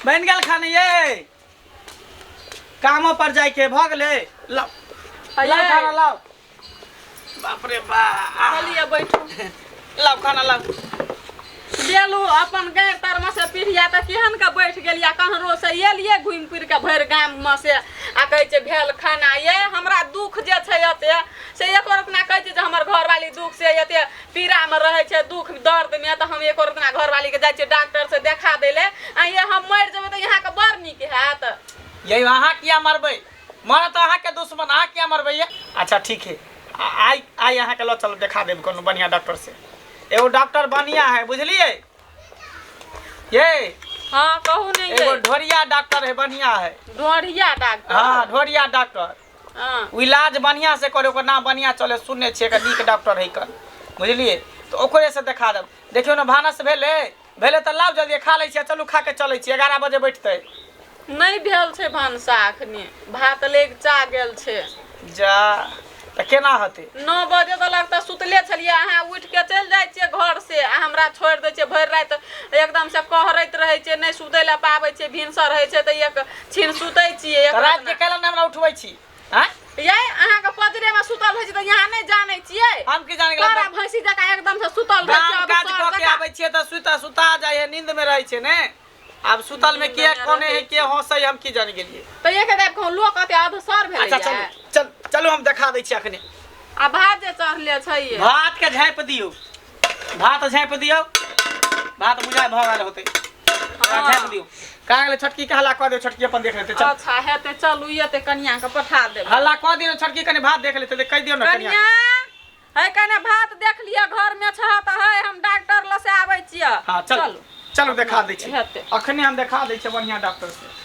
बनि गेल खाना ये कामो पर जाइके भऽ गेलै लाउ लाउ खाना लाउ बाप रे बाप लिअ बैठू लाउ खाना लाउ देलू अपन गैर तरमे से पीढ़िया तऽ केहन के बैठ गेलियै कन्हरो से एलियै घुमि फिर के भरि गाममे से आ कहै छै भेल खाना ये हमरा दुख जे छै एते से एको रतना कहै छै जे हमर घरवाली दुख से एते पीड़ामे रहै छै दुख दर्दमे तऽ हम एको रतना घरवालीके जाइ छियै डॉक्टर से देखा दै लए आ ये हम मरि जेबै तऽ अहाँके बड़ नीक हैत ये अहाँ किया मरबै मरत अहाँके दुश्मन अहाँ किया मरबै ये अच्छा ठीक है आइ आइ अहाँके लऽ चलू देखा देब कोनो बढ़िआँ डॉक्टर से एगो डॉक्टर बढ़िआँ है बुझलियै ये हाँ कहू ने एगो ये ढोरिया डॉक्टर है बढ़िआँ है ढोढ़िया डॉक्टर हाँ ढोरिया डॉक्टर हाँ ओ इलाज बढ़िआँ से करे ओकर नाम बढ़िआँ चले सुनने छियै एकर नीक डॉक्टर है कर बुझलियै तऽ ओकरे से देखा देब देखियौ ने भानस भेलै भेलै तऽ लाउ जल्दी खा लै छियै चलू खा के चलै छियै 11 बजे बैठतै नहि भेल छै भनसा अखनी भात लेग चा गेल छै जा तऽ केना हेतै 9 बजे तक तऽ सुतले छलियै अहाँ उठि के चलि जाइ छियै घर से आ हमरा छोड़ि दै छियै भरि राति एकदम से कहरैत रहै छियै नहि सुतै लए पाबै छियै भिनसर होइ छै तऽ एक छिन सुतै छियै एक तऽ रातिके कैला नहि हमरा उठबै छी आँय यै अहाँके पजरे में सुतल रहै छी तऽ यहाँ नहि जानै छियै हम की जाने तोरा गेलै भैंसी जकाँ एकदम से सुतल रहै काम छियै काज अवसर कऽ के जकाँ। आबै छियै तऽ सुता सुता जाइ है नींद में रहै छै ने आब सुतल में के कोने है के हंसै हम की जाने गेलियै तऽ एक दाबि कहूँ लोक अते अधसर भेलै अच्छा चलू चल चलू हम देखा दै छी अखने आ भात जे चढ़ले छै ये भात के झाँपि दियौ भात झाँपि दियौ भात बुझाइ भऽ गेल होतै हाँ। झाँपि दियौ कहाँ गेलै छोटकी के हल्ला कऽ दियौ छोटकी अपन देख लेतै चल अच्छा हेतै चलू एते कनिया के पठा देबै हल्ला कऽ दियौ छोटकी कनि भात देख लेतै तऽ कहि दियौ ने कनिया कनिया है कने भात देख लिअ घर में छह तऽ है हम डॉक्टर लग से आबै छियै हाँ चल चलू देखा दै छी हेतै अखने हम देखा दै छियै बढ़िआँ डॉक्टर से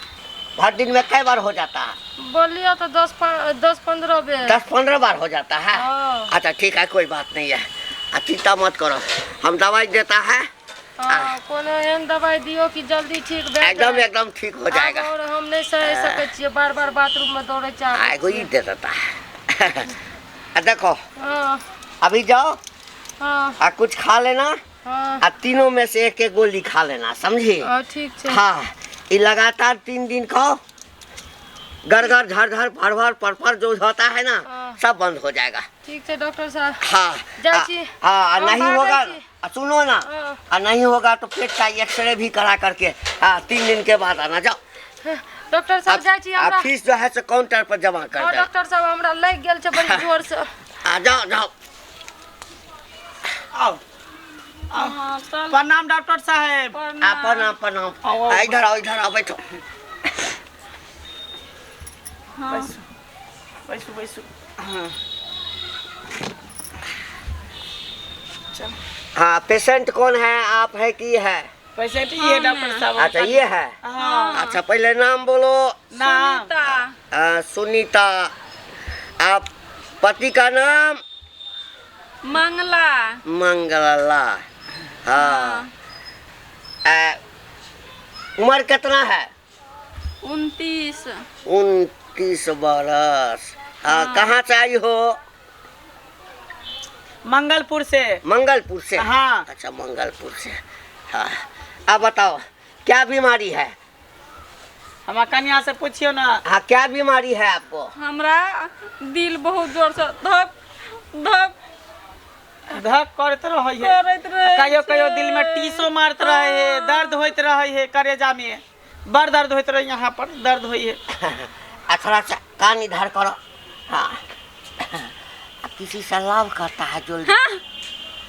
हर दिन में कई बार हो जाता है बोलियो तो 10-15 बेर 10-15 बार हो जाता है हाँ। अच्छा ठीक है कोई बात नहीं है आ चिंता मत करो हम दवाई देता है हाँ, कोनो एहन दवाई दियो कि जल्दी ठीक भए एकदम जाए। एकदम ठीक हो जाएगा आब और हम नहीं सह सकै छियै बार बार बाथरूम में दौड़े चाहे एगो ई दे देता है आ देखो हाँ अभी जाओ हाँ आ कुछ खा लेना हाँ आ तीनों में से एक एक गोली खा लेना समझी हाँ, ठीक छै हाँ ये लगातार 3 दिन खाओ गड़गड़ झरझर भर भर पर पर जो होता है ना हाँ। सब बंद हो जाएगा ठीक छै डॉक्टर साहब हाँ जाइ छी। हाँ आ हम नहीं भागै होगा छी। आ सुनो ना हाँ। आ नहीं होगा तो पेट का एक्सरे भी करा करके हाँ 3 दिन के बाद आना जाओ डॉक्टर साहब जाइ छी आ हमरा फीस जो है से काउंटर पर जमा कर हाँ दे डॉक्टर साहब हमरा लागि गेल छै बड़ी जोर से आ जाओ जाओ आउ हाँ, चल प्रणाम डॉक्टर साहेब आ प्रणाम प्रणाम आओ, आओ। आ, इधर आओ इधर आओ बैठो बैसू बैसू बैसू हाँ चल हाँ पेशेंट कौन है आप है कि है पेशेंट ये डॉक्टर साहब अच्छा ये है हाँ अच्छा पहले नाम बोलो नाम सुनीता सुनीता आप पति का नाम मंगला मंगला हाँ उम्र कितना है 29 29 बरस हाँ कहाँ से आई हो मंगलपुर से मंगलपुर से हाँ। अच्छा मंगलपुर से हाँ आप बताओ क्या बीमारी है हमरा कन्या से पूछियो ना हाँ क्या बीमारी है आपको हमरा दिल बहुत जोर से धक धक धक करैत रहै है करैत रहै कहियो कहियो छै। दिल में टीसो मारत रहे है दर्द होइत रहे है करेजा में बड़ दर्द होइत रहे यहाँ पर दर्द होइ है आ थोड़ा सा कान इधर करो हाँ आ किसी से लव करता है जो हाँ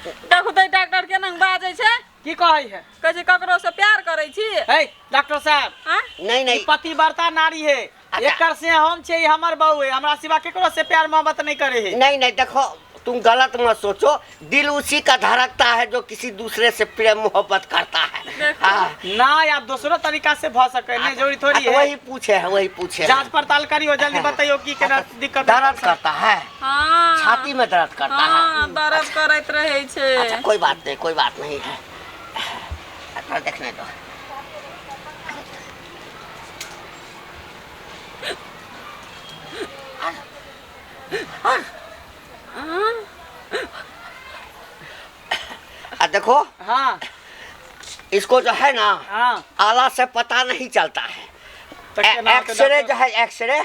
देखू तऽ डॉक्टर केना बाजै छै की कहै है कहै छै ककरो से प्यार करै छी है डॉक्टर साहब आँ? नहीं ई नहीं पतिव्रता नारी है अच्छा। एकर से हम छे हमर बहू है हमरा सिवा केकरो से प्यार मोहब्बत नहीं करे है नहीं नहीं देखो तुम गलत मत सोचो दिल उसी का धड़कता है जो किसी दूसरे से प्रेम मोहब्बत करता है देखो। हाँ ना आप दोसरो तरीका से भ सके नहीं जरूरी थोड़ी हाँ, तो है वही पूछे है वही पूछे हैं। जांच पड़ताल करियो जल्दी बताइयो की केना दिक्कत है। दर्द करता है हाँ छाती में दर्द करता है हाँ दर्द करैत रहै छै अच्छा कोई बात नहीं कोई बात नहीं है अच्छा देखने दो आ देखो हाँ ये इसको जो है ना, हाँ। आला से पता नहीं चलता है। तऽ केना होतै एक्सरे डॉक्टर? जो है, एक्सरे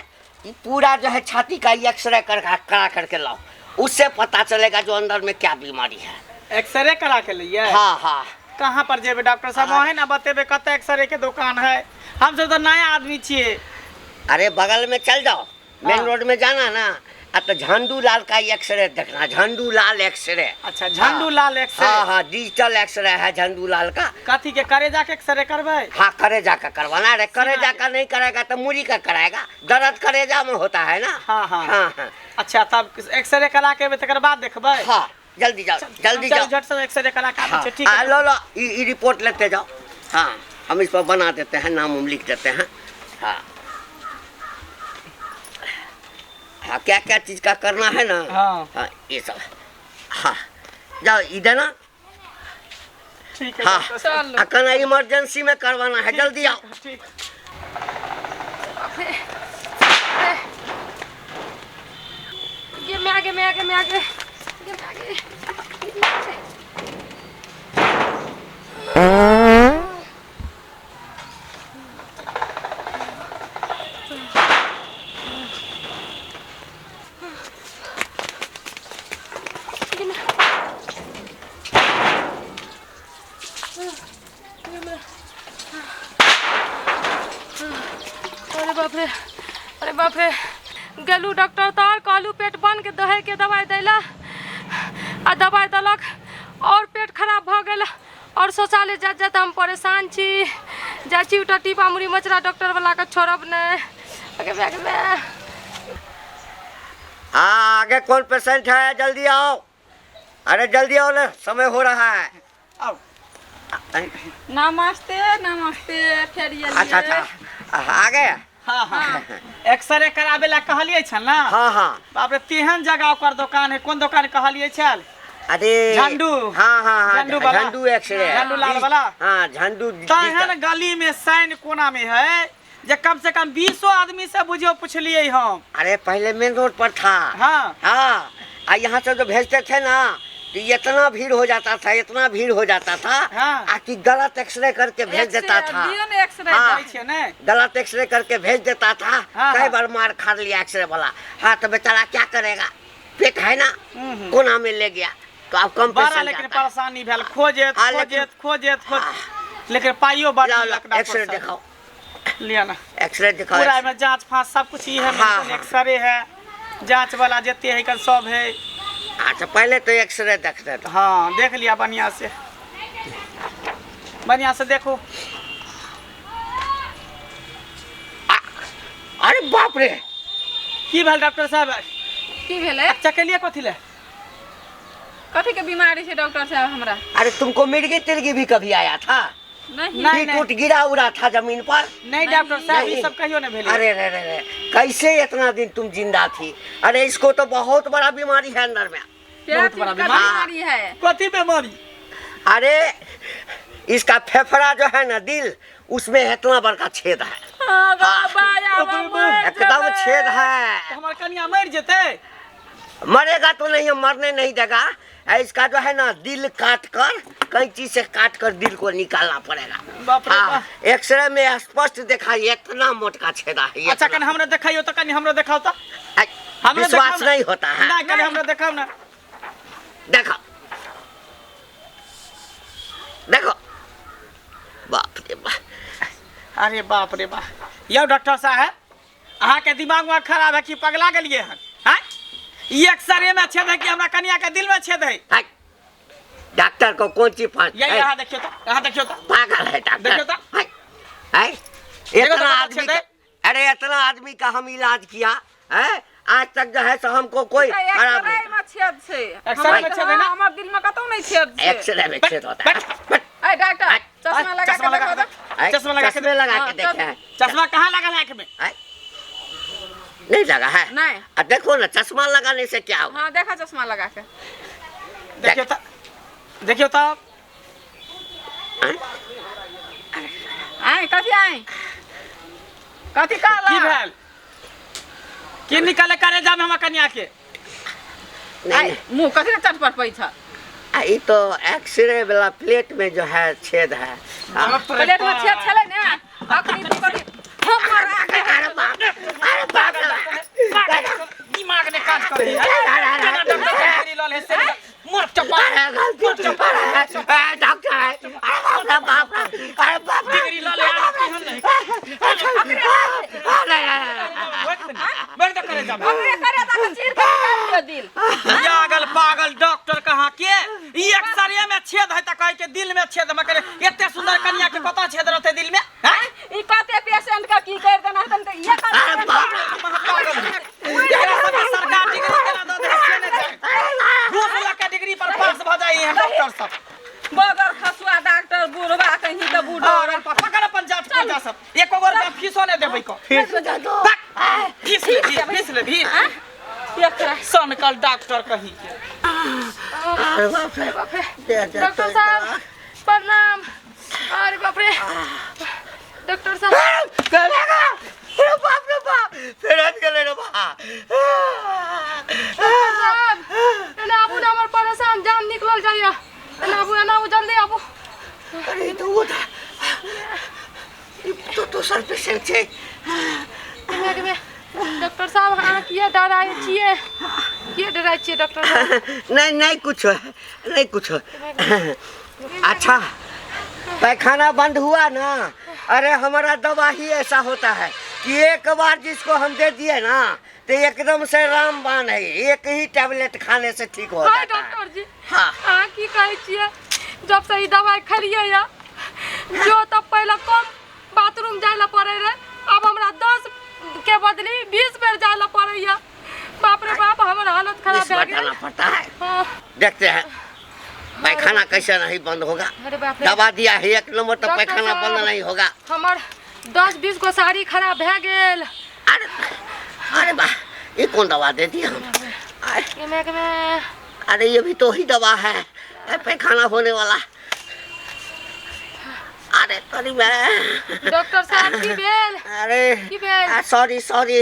ये पूरा जो है छाती का एक्सरे कर करा करके लाओ, उससे पता चलेगा जो अंदर में क्या बीमारी है। एक्सरे करा के लिए? हाँ हाँ। कहाँ पर जेबै डॉक्टर साहब? अहें ना बतेबै कतऽ एक्सरे के दुकान है। हम सब तऽ नया आदमी छियै। अरे बगल में चल जाओ, मेन हाँ। रोड में जाना ना, आ तो झंडू लाल का एक्सरे देखना, झंडू लाल एक्सरे। अच्छा, झंडू लाल एक्सरे। हाँ हाँ, डिजिटल एक्सरे है झंडू लाल का। कथी के, करेजा के एक्सरे करबै? हाँ, करेजा का करवाना। अरे करेजा सीना के। का नहीं करेगा तो मुरी का कराएगा, दर्द करेजा में होता है ना। हाँ, हाँ। हाँ हाँ। अच्छा, तब एक्सरे करा के एबै तकर बाद देखबै। हाँ, जल्दी जाओ, जल्दी चलू, जाओ। झट से एक्सरे करा के आबै हाँ, छियै, ठीक हाँ, है। लो लो, ई रिपोर्ट लेते जाओ। हाँ, हम इस पर बना देते हैं, नाम उम लिख देते हैं। हाँ हाँ, क्या क्या चीज का करना है ना। हाँ। हाँ, ये सब। हाँ, जाओ इधर ना। ठीक है हाँ। डॉक्टर साहब। चलू। आ कहना इमरजेंसी में करवाना है, जल्दी आओ। ठीक। गे my गे my गे my गे गे my गे। अरे बाप रे, अरे बाप रे। गेलू डॉक्टर तर, कहलू पेट बंद के दहे के दवाइ दैला, आ दवाइ देलक और पेट खराब भऽ गेल। और शौचालय जाइत जाइत हम परेशान छी। जाइ छी ओतऽ टीपा मुड़ी मचरा डॉक्टर वाला के छोड़ब नहि। अगे बे, अगे बे। हाँ, आगे कौन पेशेंट है? जल्दी आओ, अरे जल्दी आओ ना, समय हो रहा है। आउ। नमस्ते नमस्ते, फेर एलियै। अच्छा अच्छा, आ गए। हाँ हाँ, एक्सरे कराबे ला कहलियै छल ना? हाँ हाँ। बाप रे, तेहन जगह ओकर दोकान है। कोन दोकान कहलियै छल? अरे झंडू। हाँ हाँ हाँ। झंडू वाला। झंडू एक्सरे। झंडू लाल वाला? हाँ, झंडू। तेहन गली में साइन कोना में है जे कम से कम 20 आदमी से बुझियो पुछलियै हम। अरे पहले मेन रोड पर था। हाँ। हाँ, आ यहाँ से जो भेजते थे ना तो इतना भीड़ हो जाता था, इतना भीड़ हो जाता था। हाँ। आ कि गलत एक्सरे करके भेज देता था। दियौ ने एक्सरे। हाँ। जाइ छियै ने। गलत एक्सरे करके भेज देता था। हाँ, कई हाँ। बार मार खा लिया एक्सरे वाला। हाँ, तो बेचारा क्या करेगा, पेट है ना, कोना में ले गया तो अब कम बड़ा पेशेंट लेकिन जाता है। परेशानी भेल खोजैत हाँ, लेकिन- खोजैत खोजैत खोज, लेकिन पाइयो बड़ लाओ, लेलक लाओ, डॉक्टर एक्सरे साहब। दिखाओ। लिया ना। एक्सरे दिखाओ। पूरा में जांच फाँच सब कुछ ही है। हाँ, हाँ। एक्सरे है, जांच वाला जते है कल सब है। अच्छा, पहले तो एक्सरे देखते तो। हाँ, देख लिया बढ़िया से, बढ़िया से देखो। अरे बाप रे। की भेल डॉक्टर साहब? की भेलै? चकेलिए कथी ले? कथी के बीमारी छै डॉक्टर साहब हमरा? अरे तुमको मिर्गी तिर्गी भी कभी आया था? नहीं। नहीं, फीट नहीं। उठ गिरा उड़ा था जमीन पर? नहीं डॉक्टर साहब, ये नहीं। सब कहियो नहीं भेलै। अरे रे रे रे, कैसे इतना दिन तुम जिंदा थी? अरे इसको तो बहुत बड़ा बीमारी है अंदर में। क्या बहुत चीज बड़ा का बीमारी। बीमारी है? कथी बीमारी? अरे इसका फेफड़ा जो है ना, दिल, उसमें इतना बड़का छेद है। हाँ, बाबा, आब मरि एकदम जेबै। छेद है। तऽ हमर कनिया मरि जेतै? मरेगा तो नहीं, हम मरने नहीं देगा। इसका जो है ना दिल काट कर, कैंची से काट कर दिल को निकालना पड़ेगा। बाप रे हाँ, बाप। एक्सरे में स्पष्ट देखा, ये इतना मोटका छेदा है, ये अच्छा, इतना। कनि हमरा देखाइयो तऽ, कनि हमरो देखाउ तऽ। आई, हमरो विश्वास देखाउ ना। नहीं होता है। नहीं, कनि हमरो देखाउ ना। देखो देखो, बाप रे बाप। अरे बाप रे बाप। यौ डॉक्टर साहब, अहाँके दिमाग में खराब है कि पगला गेलियै हन? हैं, ई एक्सरे में छेद है कि हमरा कनिया के दिल में छेद है? हाय, डॉक्टर को कौन चीज फांस यही यहाँ देखियो तो, यहाँ देखियो तो। पागल है डॉक्टर। देखियो तो। हाय, हाय, देखो तो इतना कतना आदमी छेद है। का, अरे इतना आदमी का हम इलाज किया है, आज तक जो है सो हमको कोई तऽ खराब एक्सरे नहीं। मे छेद छै। एक्सरे में छेद है ना? हमर दिल में कतौ नहि छेद छै। एक्सरे में छेद होता है। बैठ, ऐ डॉक्टर, हाय, चश्मा लगा चश्मा के लगा देखो के तऽ। देख। हाय, चश्मा लगा के चश्मे लगा हाँ, के देखे हैं। चश्मा कहाँ लगल है आँख में? हाय, नहीं लगा है। नहीं। आ देखो ना, चश्मा लगाने से क्या होगा? हाँ, देखा चश्मा लगा के। देखियो तो, देखियो तो। आइ कथी, आइ कथी कहला? की भेल? की निकले करेजा में हमरा कनिया के? नहीं, आइ नहीं। मुँह कथी चटपट पै छ? आ, ये तो एक्सरे वाला प्लेट में जो है छेद है। बाप रे प्लेट में छेद बाप। छलै ने अखनी तू कथी हमर अरे बाप रे, अरे बाप रे। दिमाग ने काज करे है केना डॉक्टर के डिग्री लल है से मोर चपा अरे गलती अरे डॉक्टर है अरे बाप रे बाप रे अरे बाप रे डिग्री लल है केहन नहीं अरे बंद करे जा हमरे करे ता चीर के निकाल दियो दिल पागल पागल डॉक्टर कहाँ के ई एक्सरे में छेद है त कहे के दिल में छेद में करे एते सुंदर कन्या के कत छेद रहते दिल में हैं ई कते पेशेंट का की कर देना हतन त ये अरे बाप रे पागल एकरा सबके सरकार डिग्री केना दऽ देलक से नहि जाने। घूस लऽ के डिग्री पर पास भऽ जाइ एहन डॉक्टर सब बगर खसुआ डॉक्टर बुढ़वा कहीं त बूढ़ो और पकड़ अपन जात पूजा सब एको गो रुपया फीसो नहि देबै को फिर से दे दो फीस लेबही फीस लेबही एकरा सनकल डॉक्टर कही के अरे बाप रे बाप रे दे दे डॉक्टर साहब प्रणाम अरे बाप रे डॉक्टर साहब अरे बाप रे बाप फेर आबि गेलै रे बा डॉक्टर साहब एना आबू ने हमर परेशान जान निकलल जाइए एना आबू एना आबू जल्दी आबू अरे ई तऽ ओ तऽ ई तो दोसर पेशेंट छै केमे केमे डॉक्टर साहब अहाँ किया डराइ छियै किया डराइ छियै डॉक्टर साहब नहीं नहीं कुछ नहीं कुछ अच्छा पैखाना बंद हुआ ना अरे हमारा दवा ही ऐसा होता है कि एक बार जिसको हम दे दिए ना तो एकदम से रामबाण है एक ही टैबलेट खाने से ठीक हो हाय जाता है डॉक्टर जी हाँ अहाँ की कहै छियै जब से ई दवाइ खेलियै या जो तब पहिले कम बाथरूम जाय लए पड़ै रहै आब हमरा 10 के बदली 20 बेर जाय लए पड़ैया बाप रे बाप हमर हालत खराब इस भए बार गेल जाना पड़ता है हाँ देखते हैं पैखाना कैसे नहीं बंद होगा अरे बाप रे दवा दिया है एक नंबर तो डॉक्टर पैखाना बंद साहब। नहीं होगा हमर 10 20 गो साड़ी खराब भए गेल अरे अरे बा ये कौन दवा दे दी हम अरे केमे केमे अरे ये भी तो ही दवा है ए, पैखाना होने वाला अरे तोरी मैं डॉक्टर साहब की भेल अरे की भेल? सॉरी सॉरी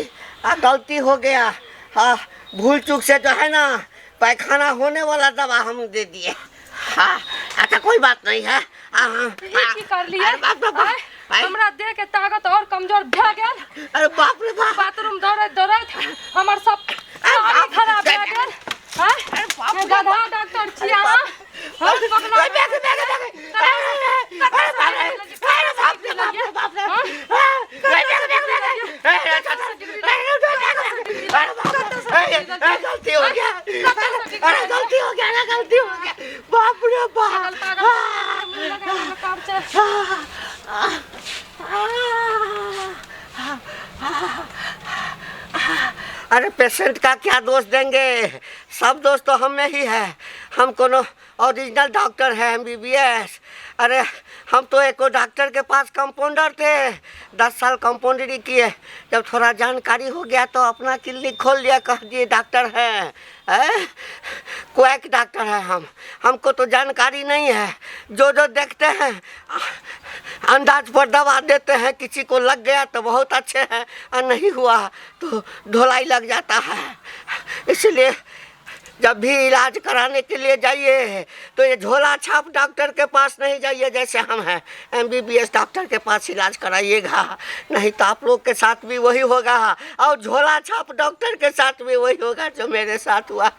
गलती हो गया हाँ भूल चूक से जो है ना पैखाना होने वाला दवा हम दे दिए हाँ अच्छा कोई बात नहीं है हाँ, हाँ, ई की करलियै अरे बाप रे बाप आँय? हमरा देह के ताकत और कमजोर भए गेल अरे बाप रे बाप बाथरूम दौड़ैत दौड़ैत हमर सब साड़ी खराब भए गेल आँय? गधा डॉक्टर छी अहाँ हम पगला गलती हो गया अरे गलती हो गया ना गलती हो गया बाप रे पागल बाप पागल मुँह लगा के काम छै। अरे पेशेंट का क्या दोष देंगे सब दोष तो हम में ही है हम कोनो ओरिजिनल डॉक्टर है एम बी बी एस अरे हम तो एको डॉक्टर के पास कंपाउंडर थे 10 साल कंपाउंडरी किए जब थोड़ा जानकारी हो गया तो अपना क्लिनिक खोल लिया कह दिए डॉक्टर हैं हैं? क्वैक डॉक्टर है हम हमको तो जानकारी नहीं है जो जो देखते हैं अंदाज पर दवा देते हैं किसी को लग गया तो बहुत अच्छे हैं और नहीं हुआ तो धुलाई लग जाता है इसलिए जब भी इलाज कराने के लिए जाइए तो ये झोला छाप डॉक्टर के पास नहीं जाइए जैसे हम हैं एमबीबीएस डॉक्टर के पास इलाज कराइएगा नहीं तो आप लोग के साथ भी वही होगा और झोला छाप डॉक्टर के साथ भी वही होगा जो मेरे साथ हुआ।